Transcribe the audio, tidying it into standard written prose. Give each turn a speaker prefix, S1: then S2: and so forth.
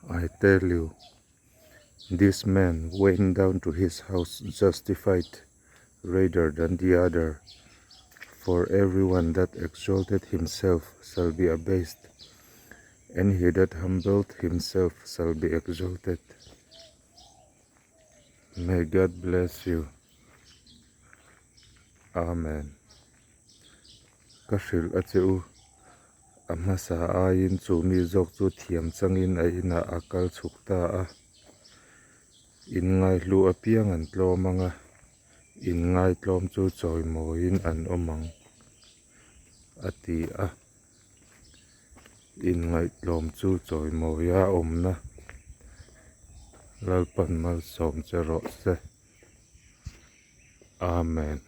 S1: I tell you, this man went down to his house justified rather than the other. For everyone that exalted himself shall be abased, and he that humbled himself shall be exalted. May God bless you. Amen. Ka hrilh a che u. A hmasa aiin chu mi zawk chu thiam changin a inah a kal chhuk ta a. Inngaihlu apiang an tlawm ang a, inngaitlawm chu chawimawiin an awm ang, a ti a. Inngaihtlawm chu chawimawia awmna Lalpan malsawm che rawh se. Amen.